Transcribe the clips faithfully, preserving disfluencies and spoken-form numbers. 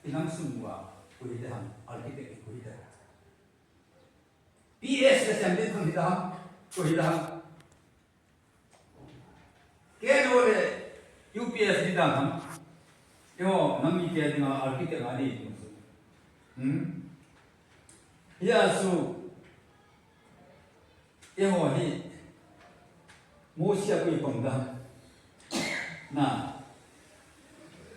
Inam sung uva, koi hita ham, architect koi hita. P S le sem ding koi hita ham, koi hita ham. K N O le U P S ding ham. Eiho, nam mite dinga architect a ding. Hmm? Hijeh a chu, eiho hi, Mosi a koi pang dam. Na.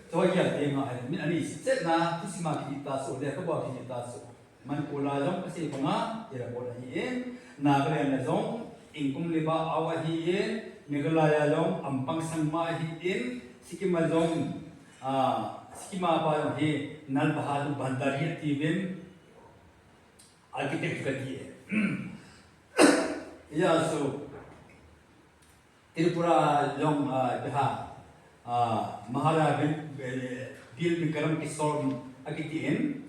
Choi ya te ma hai, min ani si chet na, tu si ma ki ta so, le ka ba ki ta so. Manipur a jong ka sei panga, ira ko na hi in, Nagaland a jong, Inkum Liba awa hi in, Meghalaya a jong, Ampang Sangma hi in, Sikkim a jong, ah, Sikkim a pa jong hi, Lal Bahadur Bhandari ati vin, architect ka ti e. Ya so, Tripura jong, ah, Bihar, ah, Maharaja Bil-, Bil-, Bil Bikram Kishore akiti in.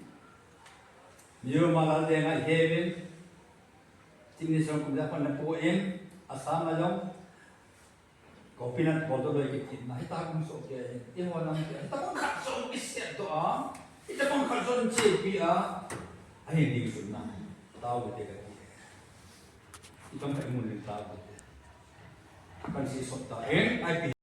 Mizoram a Lal Dengai Hevin. Chini song kum ja pan na po in. Assam a jong. Gopinath Bordoloi kiti na. Hita kum so ke. Eiho nam ke. Hita kum khat so ke se to a. Hita kum khat so che pi a. Ahin ding sun na. Tao te ka ti. Hita kum khat mun ding tao te. Kan si sot ta. En, ai pi.